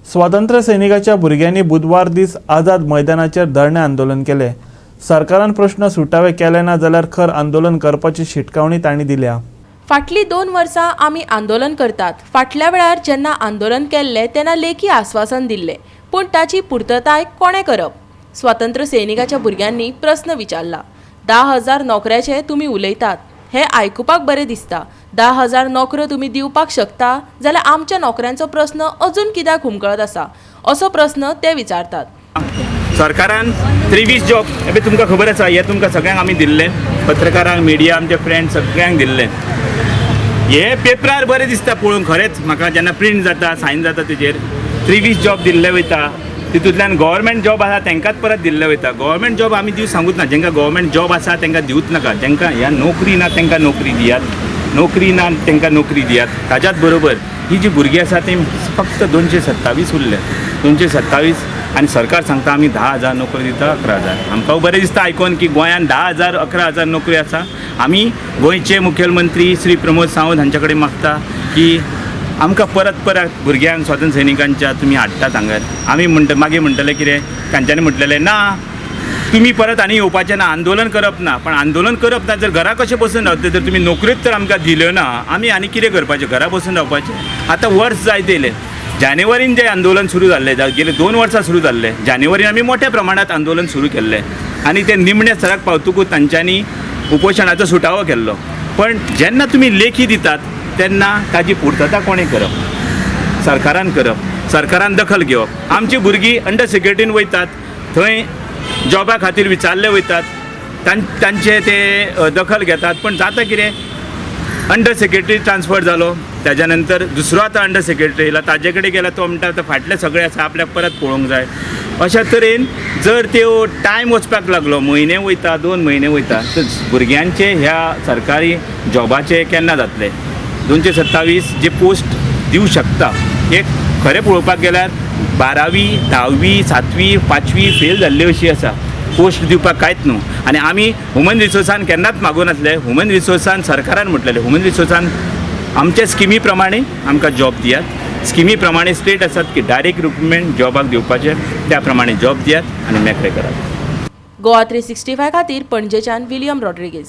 स्वातंत्र्य सैनिकाच्या भुरग्यांनी बुधवार दीस आझाद मैदानाचेर धरणें आंदोलन केलें. सरकारान प्रश्न सुटावे केले ना जाल्यार खर आंदोलन करपाची शिटकावणी तांणी दिल्या. फाटलीं 2 वर्सां आमी आंदोलन करतात. फाटल्या वेळार जेन्ना आंदोलन केल्लें तेन्ना लेखी आस्वासन दिल्लें, पूण ताची पुर्तताय कोणें करप? स्वातंत्र्य सैनिकाच्या भुरग्यांनी प्रस्न विचारला. 10,000 नोकऱ्याचे तुमी उलयतात हें आयकुपाक बरें दिसता. 10,000 नोकऱ्यो तुमी दिवपाक शकता जाल्यार आमच्या नोकऱ्यांचो प्रस्न अजून कित्याक हुमकळत आसा, असो प्रस्न ते विचारतात. सरकारान 23 जॉब हे तुमकां खबर आसा. हे तुमकां सगळ्यांक आमी दिल्ले, पत्रकारांक, मिडिया, आमचे फ्रेंड सगळ्यांक दिल्ले. हे पेपरार बरें दिसता पळोवंक. खरेंच म्हाका जेन्ना प्रिंट जाता, सायन जाता, तेजेर 23 जॉब दिल्ले वयता. तितूंतल्यान गव्हर्मेंट जॉब आसा तांकांच परत दिल्ले वयता. गव्हर्मेंट जॉब आमी दिवं सांगूच ना. जांकां गव्हर्मेंट जॉब आसा तांकां दिवूच नाका. जांकां ह्या नोकरी ना तांकां नोकरी दियात, नोकरी ना तांकां नोकरी दियात. ताज्याच बरोबर ही जी भुरगीं आसा ती फक्त 227 उरले, 227. आनी सरकार सांगता आमी 10,000 नोकरी दिता, 11,000. आमकां बरें दिसता आयकोन की गोंयांत 10,000, 11,000 नोकरी आसा. आमी गोंयचे मुखेलमंत्री श्री प्रमोद सावंत हांचे कडेन मागता की आमकां परत परत भुरग्यांक, स्वातंत्र्य सैनिकांच्या तुमी हाडटात हांगर. आमी म्हणटा, मागीर म्हणटले कितें? तांच्यांनी म्हटलेलें ना, तुमी परत आनी येवपाचें ना, आंदोलन करप ना. पण आंदोलन करप ना जर घरा कशें बसून रावतले? जर तुमी नोकरीच तर आमकां दिल्यो ना, आमी आनी कितें करपाचें? घरा बसून रावपाचें? आतां वर्स जायत येयलें. जानेवारीन जें आंदोलन सुरू जाल्लें, गेले 2 वर्सां सुरू जाल्लें, जानेवारीन आमी मोठ्या प्रमाणांत आंदोलन सुरू केल्लें आनी तें निमणे स्तराक पावतकूच तांच्यांनी उपोशणाचो सुटावो केल्लो. पण जेन्ना तुमी लेखी दितात तेन्ना ताजी पुर्तता कोणें करप? सरकारान करप, सरकारान दखल घेवप. आमची भुरगीं अंडर सेक्रेटरीन वयतात, थंय जॉबा खातीर विचारले वयतात, तांचे ते दखल घेतात. पण जाता कितें? अंडर सेक्रेटरी ट्रान्सफर जालो, ताज्या नंतर दुसरो आतां अंडर सेक्रेटरी येयला. ताजे कडेन गेल्यार तो म्हणटा आतां फाटले सगळे आसा, आपल्याक परत पळोवंक जाय. अशा तरेन जर त्यो टायम वचपाक लागलो, म्हयने वयता, 2 म्हयने वयता, तर भुरग्यांचे ह्या सरकारी जॉबाचे केन्ना जातले? 227 जे पोस्ट दिवं शकता, एक खरें पळोवपाक गेल्यार 12वी, 10वी, 7वी, 5वी फेल जाल्ली अशी आसा. पोस्ट दिवपाक कांयच न्हू. आनी आमी ह्युमन रिसोर्सान केन्नाच मागूं नासले. ह्युमन रिसोर्सान सरकारान म्हटलेलें, ह्युमन रिसोर्सान आमच्या स्किमी प्रमाणे आमकां जॉब दियात. स्किमी प्रमाणे स्टेट आसात की डायरेक्ट रिक्रुटमेंट जॉबाक दिवपाचें, त्या प्रमाणे जॉब दियात आनी मेकळे करात. गोवा 365 खातीर पणजेच्यान विलियम रॉड्रिगीज.